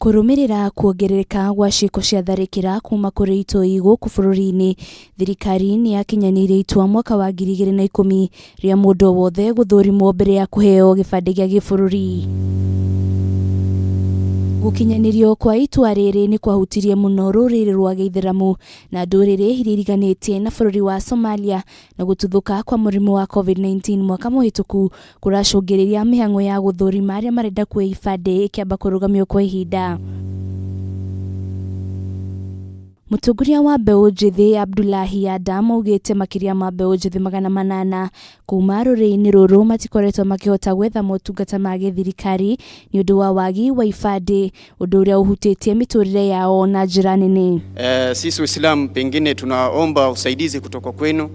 Kũrũmĩrĩra kuongerereka gwa ciĩko cia tharĩkĩra kuma kũrĩ itoi gũkũ bũrũri-inĩ, thirikari nĩ yakinyanĩirie itua mwaka wa 2010 rĩa mũndũ o wothe gũthũrimwo mbere ya kũheo gĩbandĩ gĩa gĩbũrũri. Gũkinyanĩrio kwa itua rĩrĩ nĩ kwahutirie mũno rũrĩrĩ rwa gĩithĩramu na ndũrĩrĩ iria iriganĩtie na bũrũri wa Somalia na gũtuthũka kwa mũrimũ wa Covid-19 mwaka mũhĩtũku kũracũngĩrĩria mĩhang'o ya gũthũrima arĩa marenda kuoya ibandĩ ĩkĩamba kũrũgamio kwa ihinda. Mũtongoria wa mbeũ njĩthĩ Abdullahi Adam augĩte makĩria ma mbeũ njĩthĩ 800 kuma rũrĩrĩ-inĩ rũrũ matikoretwo makĩhota gwetha motungata ma gĩthirikari nĩ ũndũ wa wagi wa ibandĩ, ũndũ ũrĩa ũhutĩtie mĩtũrĩre yao na njĩra nene. Sisi Waislamu pengine tunaomba usaidizi kutoka kwenu.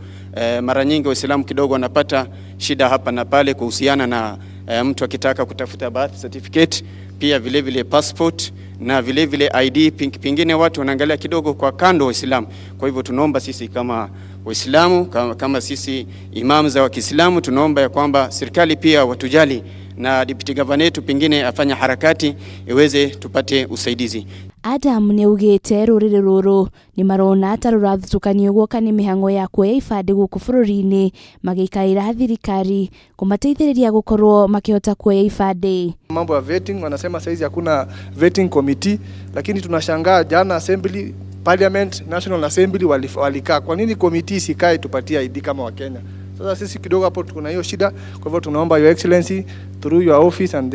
Mara nyingi Waislamu kidogo wanapata shida hapa na pale kuhusiana na mtu akitaka kutafuta birth certificate, pia vile vile passport na vile vile ID. Pengine watu wanaangalia kidogo kwa kando Waislamu. Kwa hivyo tunaomba sisi kama Waislamu, kama sisi imam za wa Kiislamu, tunaomba ya kwamba serikali pia watujali na deputy governor yetu pengine afanye harakati iweze tupate usaidizi. Adam nĩ augĩte rũrĩrĩ rũrũ nĩ marona ta rũrathutũkanio guoka nĩ mĩhang'o ya kuoya ibandĩ gũkũ bũrũri-inĩ, magĩkaĩra thirikari kũmateithĩrĩria gũkorwo makĩhota kuoya ibandĩ. Mambo ya vetting, wanasema saizi hakuna vetting committee, lakini tunashangaa jana assembly parliament, National Assembly walikaa. Kwa nini committee isikae tupatie ID kama Wakenya? Sasa sisi kidogo hapo tuna hiyo shida. Kwa hivyo tunaomba Your Excellency through your office and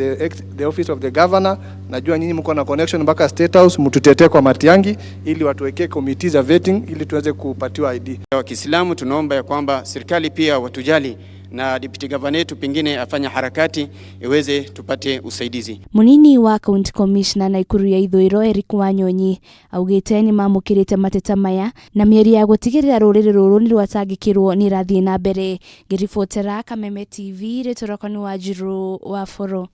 the office of the governor, najua nyinyi mko na connection mpaka State House, mtutetee kwa Matiang'i ili watuwekee committee za vetting ili tuweze kupatiwa ID. Wa Kiislamu tunaomba ya kwamba serikali pia watujali na deputy governor yetu pengine afanye harakati iweze tupate usaidizi. Munini wa county commissioner Naikuru ya ithũĩro Eric Wanyonyi augĩte nĩ mamũkĩrĩte mateta maya na mĩario ya gũtigĩrĩra rũrĩrĩ rũrũ nĩ rwatangĩkĩrwo nĩ ĩrathiĩ na mbere. Ngĩribotera Kameme TV, rĩtwa rĩakwa nĩ Wanjirũ wa Boro.